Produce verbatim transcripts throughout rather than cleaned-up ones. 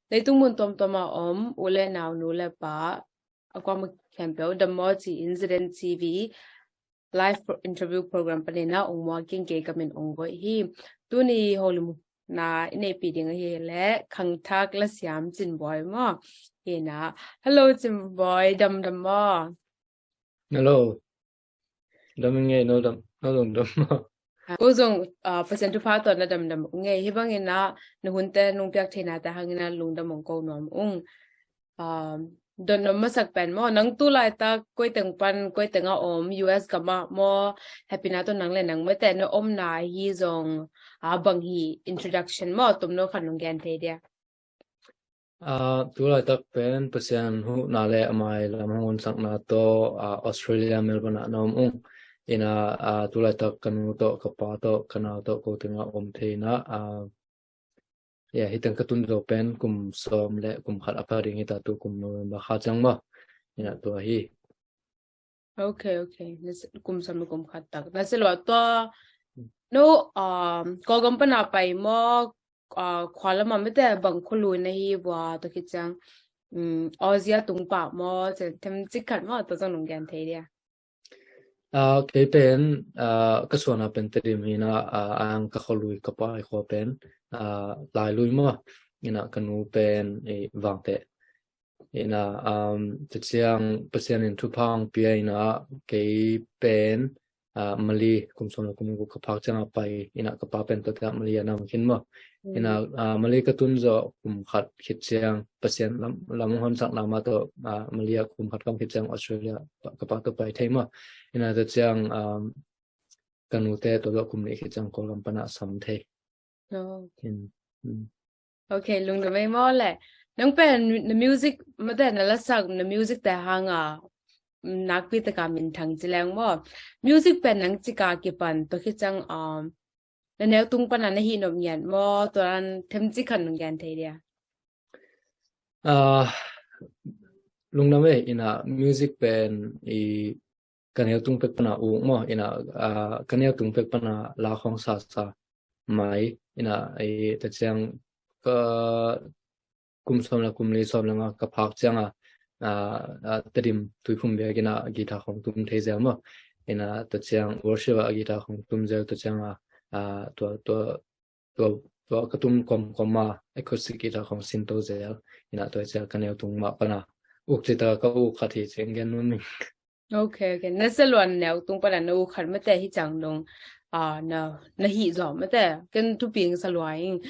Leitung mun tuamtuam a om u le nau, nu le pa, a kuama khempeuh, Dam Maw Ci Incident T V live pro- interview program panin ah ong muak ing, kei ka min Ong Voih hi. Tuni holimna i neihpih ding ahi leh khangthak lasiam Cin Bawi maw? Hi na. Hello Cin Bawi, dam dam maw? Hello. Dam ing ei, no dam, no dam dam maw? Ko zong, ah, Pasian thupha tawh na damdam ung ei. Hih bangin ah na hunte nong piak theina te hangin ah lungdam ong ko nuam ung. Um, dotnuam masak pen maw, nang tu laitak koi teng pan, koi teng a om, U S gam ah maw, happy na tawh nang le nang mate na omna hi zong, ah, bang hi, introduction maw, tomno khat nong gen thei dia? Ah, tu laitak pen Pasian huhna le a mailam hong honsakna tawh, ah, Australia, Melbourne ah na om ung. Ina, ah, tu laitak ka nu tawh, ka pa tawh, ka nau tawh ko teng a om thei ina, ah, ya, hih teng ka tun zo pen kum sawm le kum khat a pha ding hi ta, tu kum November kha ciang maw. Ina tua hi. Ok, ok. Na si- kum sawm le kum khat tak. Na si lua tua, no, um, Kawlgam pan a pai maw, ah, khua lam ah mate bang khua lui na hi vua, tua khit ciang, um, Aussie a tung pah maw, ci themcik khat maw, tua zong nong gen thei dia? Ah, kei pen, ah, ka suan a pen Tedim hi ina, ah, ang ka khua lui ka pai khua pen, ah, Lailui maw. Ina ka nu pen, eh, Vangteh. Ina, um, tua ciang Pasian in thupha ong pia ina kei pen, ah, Mali kum sawm le kum guk ka phak ciang a pai ina ka pa pen tua teng ah Mali a na om khin maw. Ina, ah, Mali ka tun zawh kum khat khit ciang Pasian lam, lam hong honsakna mah tawh, ah, Mali ah kum khat ka om khit ciang Australia ka pa tawh pai thei maw. Ina tua ciang, um, ka nute tua zawh kum nih khit ciang Kawlgam pan a sam thei. Oh. In, mm. Ok, lungdam ei maw le. Nang pen na music, mate na lasak, na music te hang a, mm, nakpi tak a minthang ci leng maw. Music pen nang cik a kipan, tua khit ciang, um, na neu tung pan a na hih nop ngiat maw, tua dan themcik khat nong gen thei dia? Ah, lungdam ei, ina music pen i ka neu tung pek pan a uk maw, ina, ah, ka neu tung pek pan a la khawng sa sa mai, ina, i tua ciang ka kum sawm le kum li, sawm le nga ka phak ciang a, ah, ah, Tedim Tuiphum biakinn ah guitar khawng tum thei zel maw. Ina tua ciang worship ah guitar khawng tum zel, tua ciang a, ah, tua, tua, tua, tua ka tum kawmkawm a acoustic guitar khawng sin to zel. Ina tua ciang ka neu tung mah pan a uk ci ta, ka uk khat hi ci ong gen nuam ing. Ok, ok. Na sa lua na neu tung pan a na uk khat mate hi ciang dong, ah, na, na hih zawh mate, ken thupi ong sa lua ing.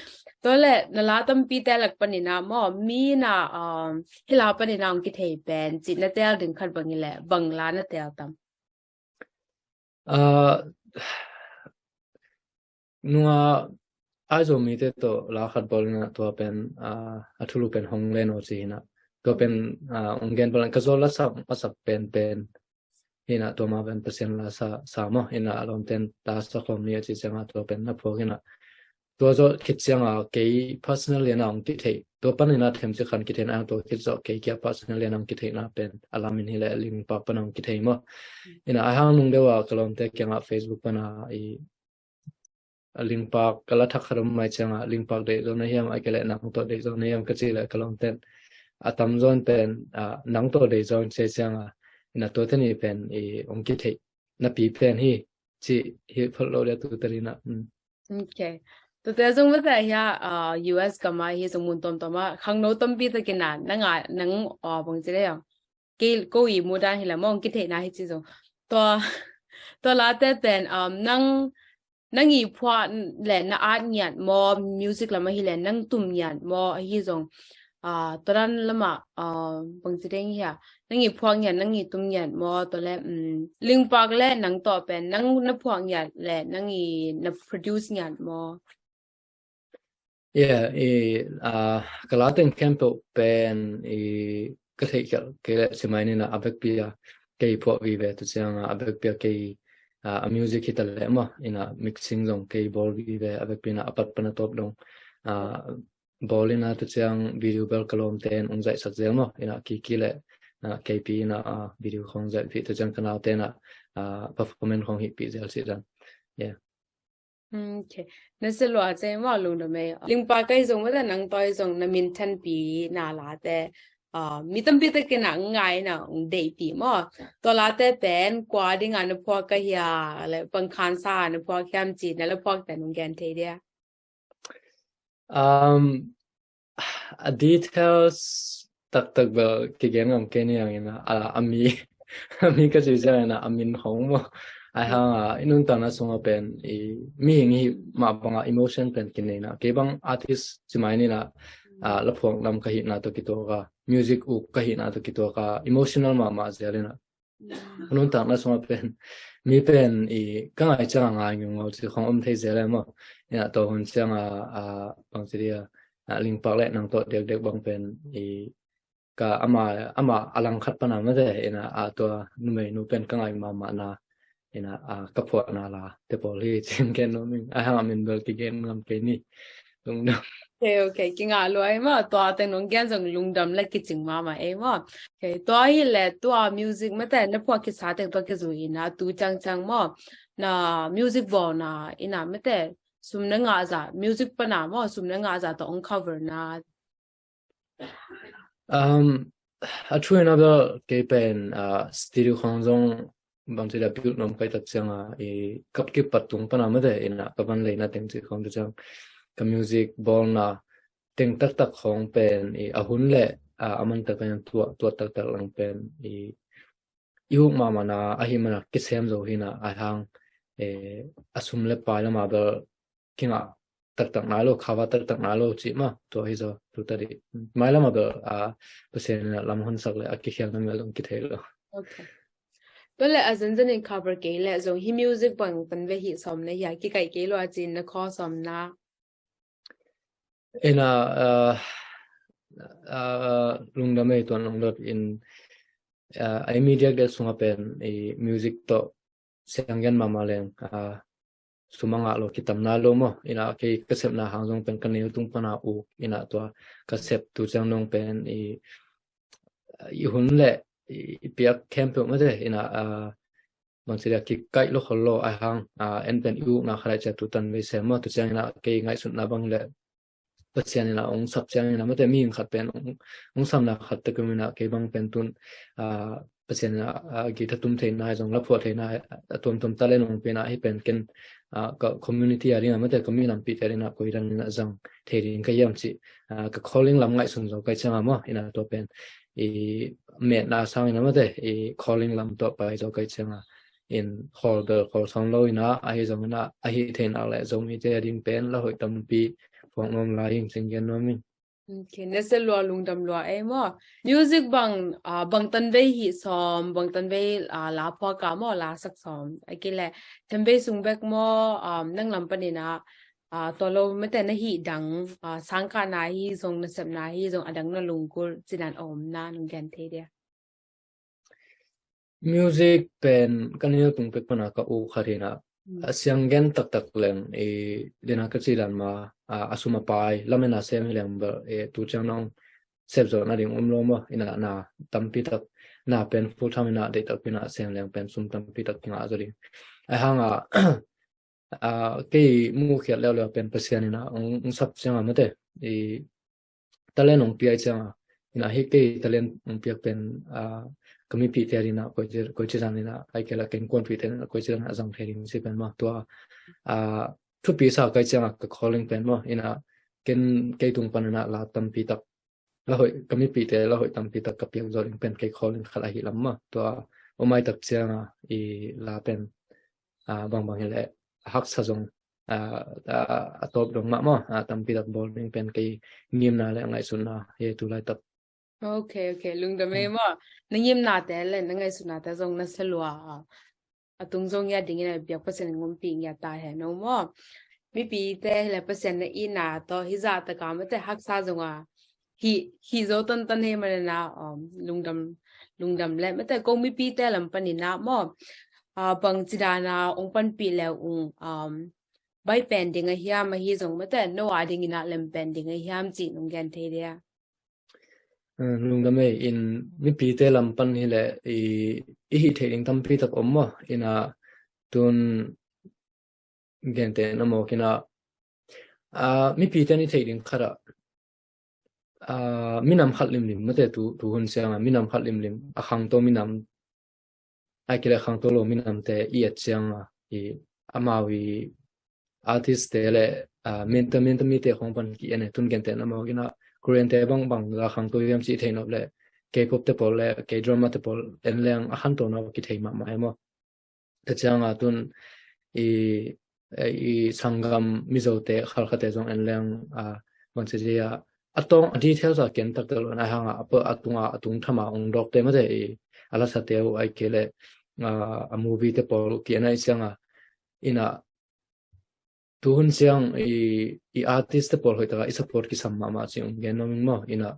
Tua le na la tampi te lak panin a maw, mi na, um, hih la panin a ong kithei pen cih na tel ding khat bang hi leh bang la na tel tam? Ah, nunga Aizawl mite tawh la khat bawl ina tua pen, ah, a thulu pen Hong Len Aw ci hi ina. Tua pen, ah, ong gen bawl in ka Zomi lasak masak pen pen hi ina, tua mah pen Pasian la sa, sa maw, ina a lawmten la sa khawm ni a ci ciang a tua pen na phuak ina. Tua zawh khit ciang a kei personal lian a ong kithei, tua pan ina themcik khat kithei ina, tua khit zawh kei kia personal lian a ong kitheihna pen a lam in hi leh Linkin Park pan a ong kithei maw. Ina a hang nung deuh a ka lawmte kiang a Facebook pan a i Linkin Park ka la thak khat om mai ciang a, Linkin Park deih zaw na hiam, ahih kei leh nang tawh deih zaw na hiam ka cih leh ka lawmten a tamzaw in pen, ah, nang tawh deih zaw in ci ciang a, ina tua teni pen i ong kitheih napi pen hi ci hi phot lo le tu teni na. Mm. Ok. Tua te zong mate hi a, ah, U S gam ah hi zong mun tuamtuam ah khangno tampi tak ina, nang a, nang, ah, bang ci le ong, kei ko i mudan hi leh maw, ong kitheihna hi ci zong. Tua, tua la te pen, um, nang, nang i phuah le na at ngiat maw, music lam ah hi leh nang tum ngiat maw, ahi zong, ah, tua dan lam ah, ah, bang ci ding hi a, nang i phuah ngiat, nang i tum ngiat maw, tua le, um, Linkin Park le nang tawh pen nang na phuah ngiat le nang i na produce ngiat maw? Yeah, i, ah, ka la teng khempeuh pen i ka theihkhial kei leh ci mai ni ina, a vekpi a kei phuah vive, tua ciang a, a vekpi a kei, ah, a music hi ta leh maw, ina mixing zong kei bawl vive, a vekpi ina a pat pan a tawp dong, ah, bawl ina, tua ciang video bel ka lawmten ong zaihsak zel maw, ina Kiki le, ah, K P ina, ah, video khawng zaihpih, tua ciang ka naute ina, ah, performance khawng hihpih zel cih dan. Yeah. Okay. Na se lua te maw, lungdam ei. Lingpa kai zong maw, nang toi zong na min thanpi na la te, ah, mi tampi takin a ngai na ong deihpi maw. Tua la te pen kua dinga na phuak ka hia, le pangkhansa na phuak hiam ci na la phuak te nong gen thei dia? Um, a details taktak bel kigen ngam kei ni ang ina, a, a mi a mi ka ci ciang ina, a min hong maw. Ai hang a, i nuntakna sungah pen i mihing hi mah banga emotion pen kineina, kei bang artist ci mai nina, a, laphuak nam ka hihna tawh kituaka, music uk ka hihna tawh kituaka, emotional mahmah zial ina. Nuntakna sungah pen mi pen i ka ngai ciang a ngai ngiungau ci khong om thei zel e maw. Ina tawh hun ciang a, a, bang ci dia, a, Lingpak le nang tawh dekdek bang pen i ka ama, ama a langkhat pana mate ina, a, tua numeinu pen ka ngai mahmahna ina, a, ka phuahna la te pawl hi cin ken nuaming. Ai hang a min bel kigen ngam kei ni. Lungdam. Okay, okay. Kingah lua ei maw. Tua teng nong gen zong lungdam le kicing mahmah ei maw. Okay, tua hi le tua music mate na phuak kisa teng tua kizui ina tu ciangciang maw, na music bawlna ina mate sum na ngah za, music pana maw sum na ngah za tawh ong cover na? Um, a thu ina bel kei pen, uh, studio khong zong bang ci dia build nuam kai tak ciang a, i kap kipat tung pana mate ina ka van leina teng ci khong tu ciang ka music bawlna teng taktak khong pen i a hun le, a, a man tak pen tuah, tuah taktak lang pen i, i uk mahmahna ahi mana kisem zo hina ai hang, e, a sum le pai lama bel kingah taktak nai lo, cover taktak nai lo ci ma, tua hi zo tu ta di. Mai lama bel, a, Pasian ina lam honsak le a kikhial na mel dong kithei lo. Okay. Tua le a zanzan in cover kei le zong hi music bang tan ve hi sawm na hi a kikaih kei lo a cin na khaw sawm na. Ina, a, a, lungdam ei tuan lungdam in, a, ai media del sunga pen i music tawh sianggen mahmah leng, a, sum a ngah lo kitam nai lo maw. Ina kei ka sepna hang zong pen ka neu tung pana uk ina tua ka sep tu ciang nong pen i, i hun le i, i piak khempeuh mate ina, a, bang ci dia kikaih lo khol lo ai hang, a, en pen i ukna khat ai cia tu tan vei sem maw. Tu ciang ina kei ngaihsutna bang le Pasian ina ong sap ciang ina mate mihing khat pen ong, ong samna khat te kum ina kei bang pen tun, a, Pasian ina, a, guitar tum theina zong laphuah theina a tuamtuam ta le nong pina hi pen ken, a, ka community a ding a mate ka mi lampi te a ding a koi dan ina zang thei ding ka hiam ci, a, ka calling lam ngaihsun zo kai ciang a maw ina tua pen i metna sang ina mate i calling lam tawh pai zo kai ciang a in khawl bel khawl sawm lo ina ahi zong ina ahi theinak le Zomite a ding pen la hoih tampi phuak nuam lai ing cin gen nuam ing. Okay, na se lua lungdam lua ei maw. Music bang, a, bang tan vei hi sawm, bang tan vei, a, la phuak a maw, la sak sawm. A kile, tan vei sung bek maw, a, nang lam pan ina, a, tua lo mate na hi dang, a, sangkah na hi zong, na sep na hi zong, a dang na lungkul cinan om na nong gen thei dia? Music pen ka neu tung pek pana ka u khat hina, a sianggen taktak leng i dena ka ci dan ma, a, a sum a pai lamena sem hi leng bel, e, tu ciang nong sep zo na ding um lo maw ina na tampi tak na pen full time ina deih tak pina sem leng pen sum tampi tak kinga zo ding. Ai hang a, a, kei mu khiat leuleu pen Pasian ina ong, ong sap ciang a mate i talent ong piak ciang a ina hi kei talent ong piak pen, a, ka mipi te a ding a koi ci, koi ci dan ina ai kela ken kuanpi te a koi ci dan a zang thei ding si pen ma tua, a, thupi sa kai ciang a ka calling pen ma ina ken kei tung pan ina la tampi tak la hoih ka mipi te la hoih tampi tak ka piak zo ding pen kei calling khat ahi lam ma tua omai tak ciang a i la pen, a, bangbang hi le haksa zong, a, a, a tawp dong mah maw, a, tampi tak bawl ding pen kei ngimna le ngaihsutna hi tu laitak. Okay, okay, lungdam ei maw. Na ngimnate le na ngaihsutnate zong na se lua a, a tung zong ngiat dingin a biak Pasian in ngumpi ngiat ta hen no maw. Mipite hi le Pasian na itna tawh hi zah taka mate haksa zong a hi, hi zo tantan hi manana, um, lungdam, lungdam le mate ko mipite lam panina maw, a, bang cidana ong panpih le ung, um, bai pen ding a hiam ahi zong mate no a dingina lem pen ding a hiam cih nong gen thei dia? Lungdam ei in mipite lam pan hi le i, i hih theih ding tampi tak om maw ina tun gentehna mawk in ah, aa, mipite in i theih ding khat ah, aa, minam khat limlim mate, tu, tu hun ciang ah minam khat limlim, a khangto minam, ahih kei leh khangto lo minamte i et ciang ah, i amau i artist te le, aa, mentor, mentor mite khawng pan ki-en e. Tun gentehna mawk in ah Korean te bang bang za khangto hiam cih thei nop leh, K-pop te pawl le K-drama te pawl en leng a khanto nop kithei mahmah e maw. Tua ciang ah tun i, i sanggam Mizote khalkhate zong en leng, aa, bangci dih a, a tawng a details a ken taktak lo in, ahih hang a, a tung a, a tung tham a ong dawkte mate, i a lasate uh, ahih kei leh, aa, a movie te pawl uh ki-en ahih ciang ah, in ah tu hun ciang i, i artist te pawl hoih tak a i support kisam mahmah cih ong gen nuam ing maw. In ah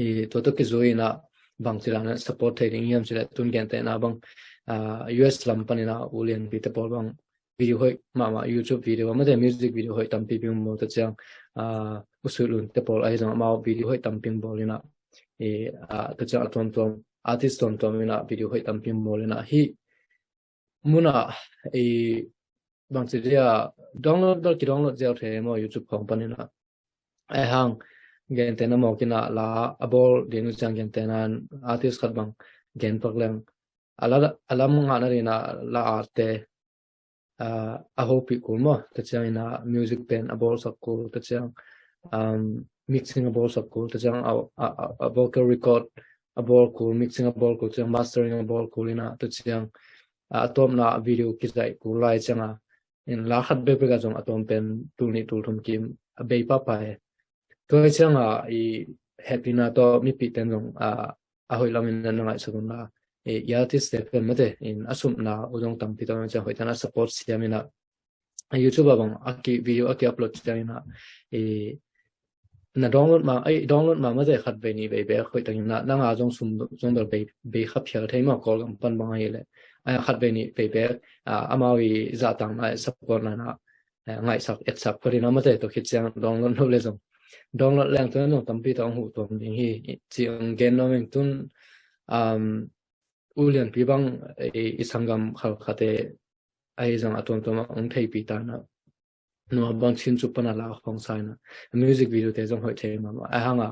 i tua tawh kizui in ah bangci dan a support thei ding hiam cih leh, tun gentehna bang, aa, U S lam pan in ah U Lianpi te pawl bang video hoih mahmah, YouTube video mate, music video hoih tampi pi ong bawl. Tua ciang, aa, U Sui Lun te pawl ahi zong amau video hoih tampi ong bawl in ah, i, aa, tua ciang a tuamtuam, artist tuamtuam in ah video hoih tampi ong bawl in ah, hih mun ah i, bangci dih a, download bel ki download ziau thei maw, YouTube khawng pan in ah. Ahih hang gentehna mawk in ah la a bawl ding uh ciang, gentehna in artist khat bang gen pak leng, a la, a lam ngahna ding in ah la art te, aa, a hopih kul maw. Tua ciang in ah music pen a bawlsak kul, tua ciang, um, mixing a bawlsak kul, tua ciang a, a, a, a vocal record a bawl kul, mixing a bawl kul, ciang mastering a bawl kul in ah, tua ciang, aa, a tawpna video kizaih kul lai ciang ah, in la khat bekbek ah zong a tawm pen tul nih tul thum kim a bei pahpah e. Tua hi ciang ah i hehpihna tawh mipite in zong, aa, a hoih lam in na ngaihsak un la, i, i artist te pen mate in a sumna uh zong tampi tawh ciang hoih tak in a support siam in ah, a YouTube ah bang a ki video a ki upload ciang in ah, i, na download ma, ai, download ma mate khat vei nih vei bek hoih tak in ah, nang a zong sum zong bel bei, bei kha phial thei maw, Kawlgam pan bang ahih leh. Ai, khat vei nih vei bek, aa, amau i zahtakna, i supportna in ah, eh, ngaihsak etsak phot in ah mate, tua khit ciang download lo le zong, download leng tua zong tampi tawh ong huh tuam ding hi, i, cih ong gen nuam ing. Tun, um, U Lianpi bang, i, i sanggam khalkhate ahi zong a tuamtuam ah ong theihpih ta in ah, nua bang Chin cu pan a la khawng sa in ah, music video te zong hoih thei mahmah. Ahih hang a,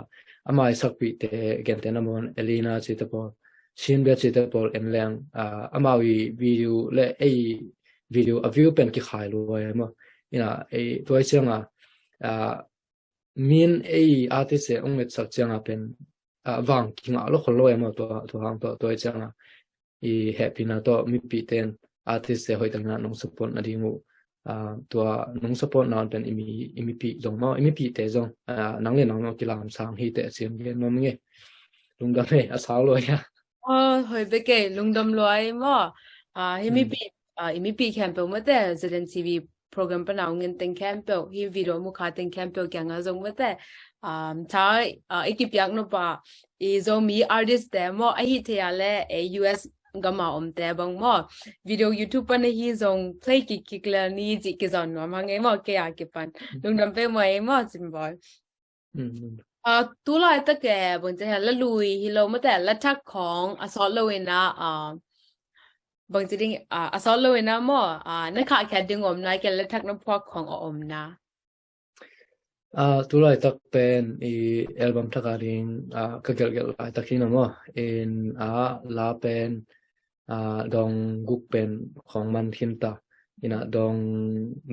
ama i sakpihte, gentehna mawk in Elena cihte pawl, Shin Bia cihte pawl en leng, aa, amau i video le ei video a view pen kikhai lua e maw. In ah, ei, tua hi ciang ah, aa, min ei artist e ong etsak ciang ah pen, aa, vang kingah lo khol lo e maw, tua, tua hang tua, tua hi ciang ah i hehpihna tawh mipite in artist te hoih tak in ah nong support nading uh, aa, tua nong support na un pen i mi, i mipih zong maw, i mipihte zong, aa, nang le nang maw kilamsang hi teh a ciam gen nuam ing e. Lungdam e, a sau lua hia. Aw, hoih bek e, lungdam lua e maw. Aa, hi, hmm, mipih, aa, i mipih khempeuh mate, Z N T V program pan a ong en teng khempeuh, hi video mu kha teng khempeuh kiang ah zong mate, um, tha, aa, i kipiak nop a, i Zomi artist te maw, ahih thei a le, e, U S gam a omte bang maw, video YouTube pan ahi zong play kikkik lel ni cih kizawn nuam hang e maw, kei a kipan. Lungdam peuhmah e maw, Cin Bawi. Mm. Ah, tu laitak e, bangci a, la lui hi lo mate, la thak khawng a sawt lo in ah, ah, bangci ding, ah, a sawt lo in ah maw, ah, na khahkhiat ding om na, ahih kei leh la thak na phuak khawng a om na. Ah, tu laitak pen i album thak a ding, ah, ka gelhgelh laitak hi na maw. In ah, la pen, ah, dawng guk pen khawng man khin ta. In ah dawng,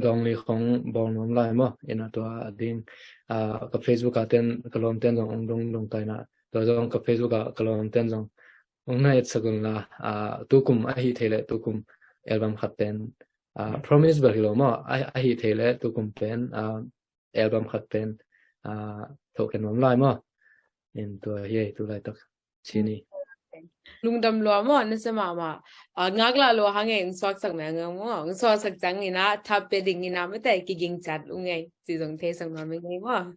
dawng li khawng bawl nuam lai maw. In ah tua ding, ah, ka Facebook a ten, ka lawmten zong ong dong dong ta in ah, tua zong ka Facebook a ka lawmten zong ong na etsak un la, ah, tukum ahih thei leh tukum album khat pen, ah, promise bel hi lo maw, a, ahih thei leh tukum pen, ah, album khat pen, ah, thawh khen nuam lai maw. In tua hi e, tu laitak Cin i. Lungdam lua maw, na sia mahmah. Ah, ngaklah lua hang e, ong suaksak na ngang maw, ong suaksak ciang in ah, thap pe ding in ah mate, kiging ciat ung e, ci zong theisak nuam ing e maw.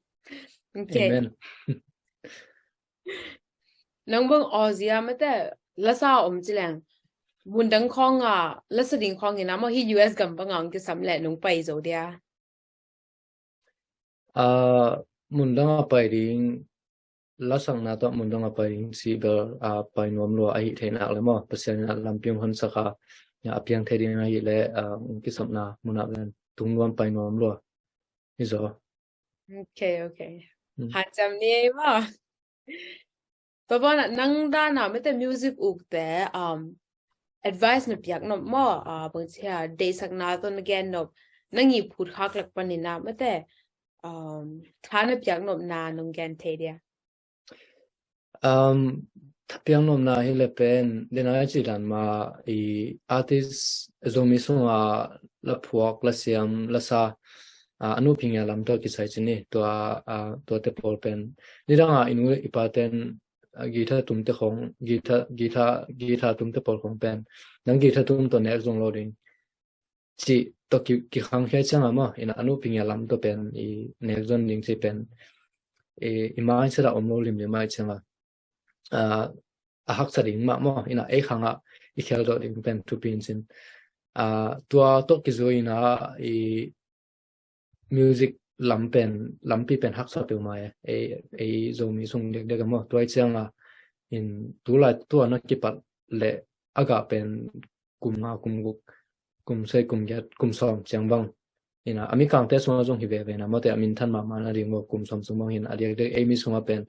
Okay. Amen. Nang bang Aussie a mate, lasa om ci leng, mundang khawng a, lasa ding khawng in ah maw, hi U S gam bang a ong kisam leh nong pai zo dia? Ah, mundang a pai ding, lasakna tawh mundang a pai ding cih bel, ah, pai nuam lua ahih thei nak le maw, Pasian in ah lampi ong honsak a, a piang thei ding ahih leh, ah, kisapna mun ah pen tung nuam pai nuam lua. Hi zaw. Ok, ok. Hmm. Hanciam ni ei maw. Tua banah nang dan a mate music ukte, um, advice na piak nop maw, ah, bangci a deihsakna tawh na gen nop, nang i phut khak lak panin a mate, um, tha na piak nopna nong gen thei dia? Um, tha piak nopna hi le pen, dena i ci dan ma i artist Zomi sunga la phuak, la siam, la sa, ah, a nu ping a lam tawh kisai ci ni, tua, ah, tuate pawl pen. Nidang a i nu i pa ten, ah, guitar tumte khong, guitar, guitar, guitar tumte pawl khong pen. Nang guitar tum tawh nek zong lo ding. Cih tawh ki, kikhang khia ciang a maw, ina a nu ping a lam tawh pen, i nek zon ding ci pen. I, i mindset a om lo limlim a i ciang a. Ah, a haksa ding mah maw, ina ei khang a i khel dawh ding pen thupi in cin. Ah, tua tawh kizui ina i music lam pen, lampi pen haksa peuhmah e, ei, ei Zomi sung dekdek a maw. Tua i ciang a, in tulai tua na kipat le a gah pen kum nga, kum guk, kum sagih, kum giat, kum sawm ciang bang. Ina, a mikangte sungah zong hi veve na, mate a minthan mahmah na ding maw, kum sawm sung bang hi na, a diakdiak ei mi sungah pen,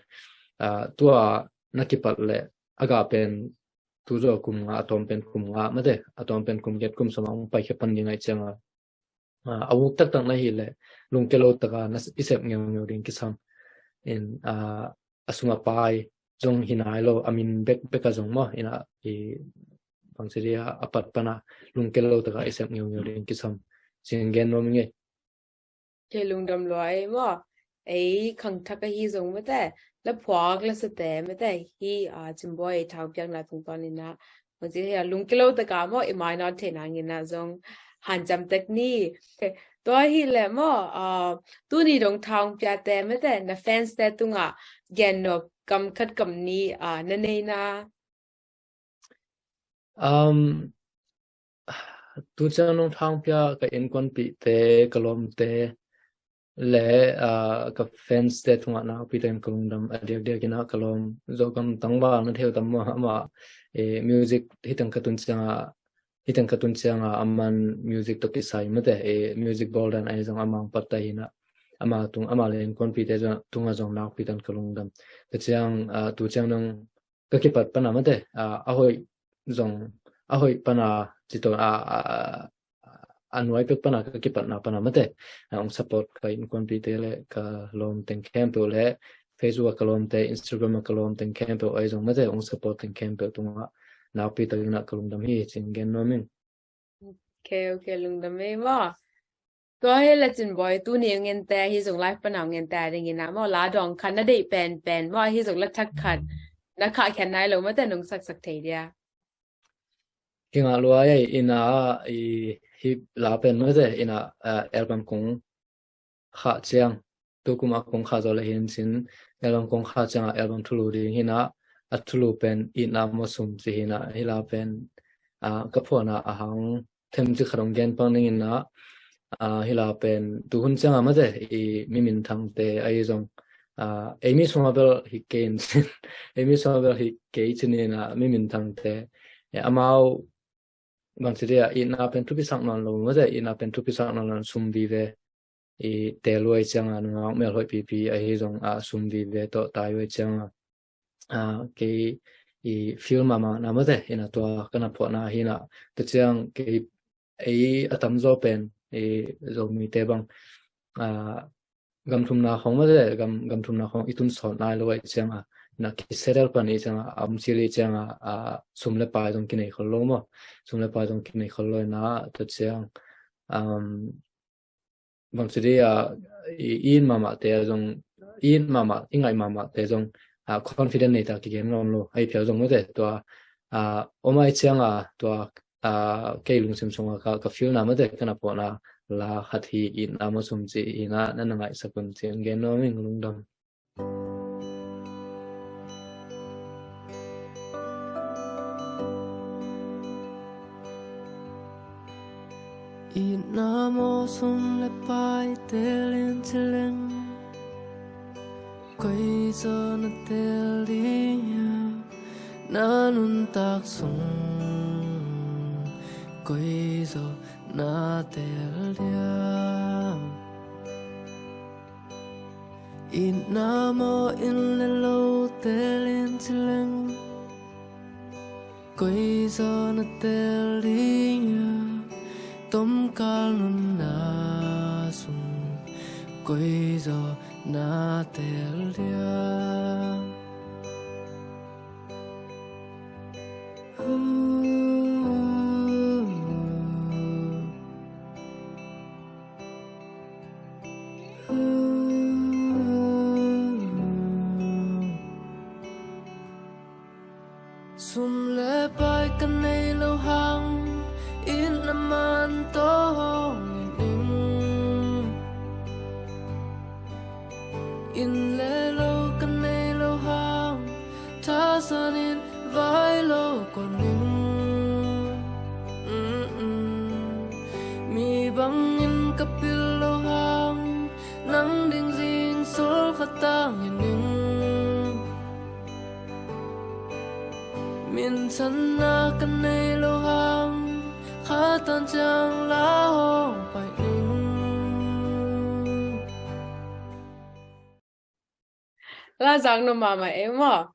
ah, tua na kipat le a gah pen tu zaw kum nga, a tawm pen kum nga, mate a tawm pen kum giat, kum sawm a hong paikhia pan ding a i ciang a. Ah, a uk taktak na hih leh lungkia lo taka na s-, i sep ngeungeu ding kisam. In, ah, a sum a pai zong hi nai lo, a min bekbek a zong maw, ina i bangci dia a pat pana lungkia lo taka i sep ngeungeu ding kisam. Cin gen nuam ing ei. Kei lungdam lua ei maw. Ei khangthak ahi zong mate, la phuak la sate mate, hi, ah, Cin Bawi ei thangpiakna tungtawn ina, bangci hia lungkia lo taka maw, i mainawt theihna ngina zong hanciam tek ni. Tua hi le maw, ah, tuni dong thangpiate mate, na fans te tungah gen nop kam khat kam nih, ah, na nei na? Um, tu ciang nong thangpia ka innkuanpihte, ka lawmte le, ah, ka fans te tungah nakpi takin ka lungdam a diakdiak ina, ka lawm Zogam tangval na theu tam maw, amah, eh, music hiteng ka tun ciang a, hiteng ka tun ciang a, aman music tawh kisai mate, eh, music bawl dan ahi zong amang patta hi na, ama tung, ama le innkuanpihte zong, tungah zong nakpi takin ka lungdam. Ka ciang, ah, tu ciang nong ka kipat pana mate, ah, a hoih zong, a hoih pana ci tawh, ah, ah, a nuai pek pana ka kipatna pana mate, ah, hong support ka innkuanpihte le ka lawm teng khempeuh le Facebook a ka lawmte, Instagram a ka lawm teng khempeuh ahi zong mate, hong support teng khempeuh tungah nakpi takin ka lungdam hi cin gen nuam ing. Ok, ok, lungdam ei maw. Tua hi le Cin Bawi, tuni a ngente hi zong live pana a ngente a dingin a maw, la dawng khat na deih penpen maw, hi zong la thak khat na khahkhiat nai lo mate nong saksak thei dia? Kingah lua ei, ina i hi la pen mate, ina, ah, album kong khah ciang, tukum a kong khah zaw le hin cin, album kong khah ciang a album thulu ding hi na, a thulu pen Itna Maw Sum ci hi na, hi la pen, ah, ka phuahna a hang themcik khat hong gen pang ning ina, ah, hi la pen tuhun ciang a mate, i mi minthangte ahi zong, ah, ei mi sungah bel hi kei in cin, ei mi sungah bel hi kei cin ina, mi minthangte, eh, amau bangci dia, Itna pen thupisak nawn lo mate, Itna pen thupisak nawn lo, sum vive, i te luai ciang a, nungak melhoih pipi ahi zong a, sum vive tawh tai luai ciang a, ah, kei i feel mahmah na mate, ina tua ka na phuahna hi na, tua ciang kei ei a tamzaw pen i Zomite bang, ah, gam thumna khong mate, gam, gam thumna khong i tun sawt nai lo ahi ciang a, na kisettle pan i ciang a, a um cil i ciang a, ah, sum le pai zong kinei khol lo maw, sum le pai zong kinei khol lo ina, tua ciang, um, bangci dia, i, i it mahmahte zong, i it mahmah, i ngaih mahmahte zong, ah, confident nei ta kigen ngam lo, ahi phial zong mate, tua, ah, om ahi ciang a, tua, ah, kei lungsim sungah ka, ka feel na mate, ka na phuahna la khat hi, Itna Maw Sum ci hi na, na na ngaihsak un ci-in gen nuam ing, lungdam. Itna maw sum le paite lian cileng, koi zaw na tel ding hiam, na nuntak sung Koi zaw na tel diam? Itna maw in le lo tel in ci leng. Koi zaw na tel ding a, tomkal nunna sung koi zaw na tel diam? Sum le pai ka nei lo hang, itna man tawh hong in ing. Inn le lo ka nei lo hang, thasan in vai lo kua ning. Mm-mm. Mi bangin ka pil lo hang, nang ding zing sol khat tang in ning. Minthana ka nei lo hang, kha tan ciang la hong pai ning. La zang no mama e maw.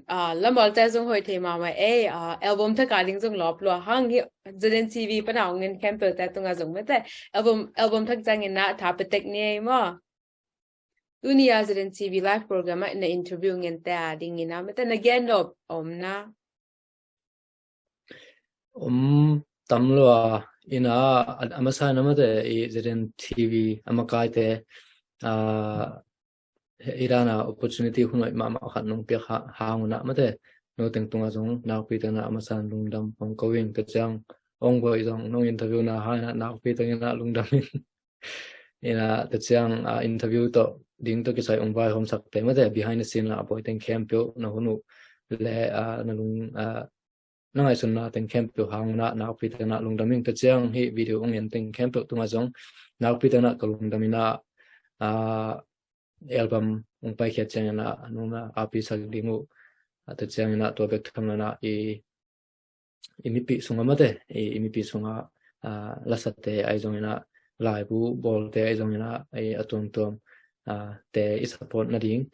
Ah, la malte zong hoi thei mama e. Ah, album thak a ding zong lawp lua hang hi. Zeden T V pana ong in campel te tunga zong mate. Album, album thak zang in na tha petek ni e maw. Tuni a Zeden T V live program ah na interview ngen te a ding in a mate na gen lawp om na. Om tam lo a, ina a, a masa na mate i Zeden T V a makai te, a, i dan a opportunity hun hoih mahmah khat nong piak ha, hang un a mate, no teng tunga zong nakpi teng na a masa lungdam hong ko ing. Tua ciang ong buai zong nong interview na hang in a nakpi teng in a lungdam ing. Ina tua ciang, a, interview tawh ding tawh kisai ong vaihawm sak te mate, behind the scene la a buai teng khempeuh na hun uh le, a, na lung, a, na ngaihsutna teng khempeuh hang un a nakpi teng na lungdam ing. Tua ciang hih video ong en teng khempeuh tunga zong nakpi teng na ka lungdam in a, a, album ong paikhiat ciang in a nong na api sak ding uh. A, tua ciang in a tua bek tham lo in a i i mipi sunga mate, i, i mipi sunga, a, lasate ai zong in a, laibu bawlte ai zong in a, i a tuamtuam, a, te i support na ding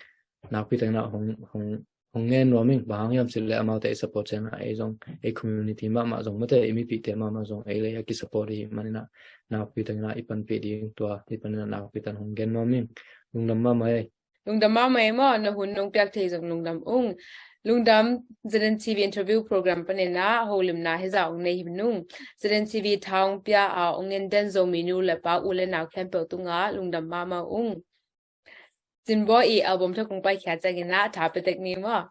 nakpi teng na hong, hong, hong ngen nuam ing. Bang hang hiam cih le amaute i support ciang a, ei zong, ei community mahmah zong mate, i mipite mahmah zong ei lei a ki support i hih man in a nakpi teng na i panpih ding tua, i pan in a nakpi teng hong gen nuam ing. Lungdam mahmah ei. Lungdam mahmah ei maw, na hun nong piak thei zong lungdam ung. Lungdam, Zeden T V interview program panin a holimna heza ong nei hi nung. Zeden T V tha ong pia a ong en den Zomi nu le pa u le nau khempeuh tunga lungdam mahmah ung. Cinbaw i album thak ong paikhiat ciang in a tha petek ni maw.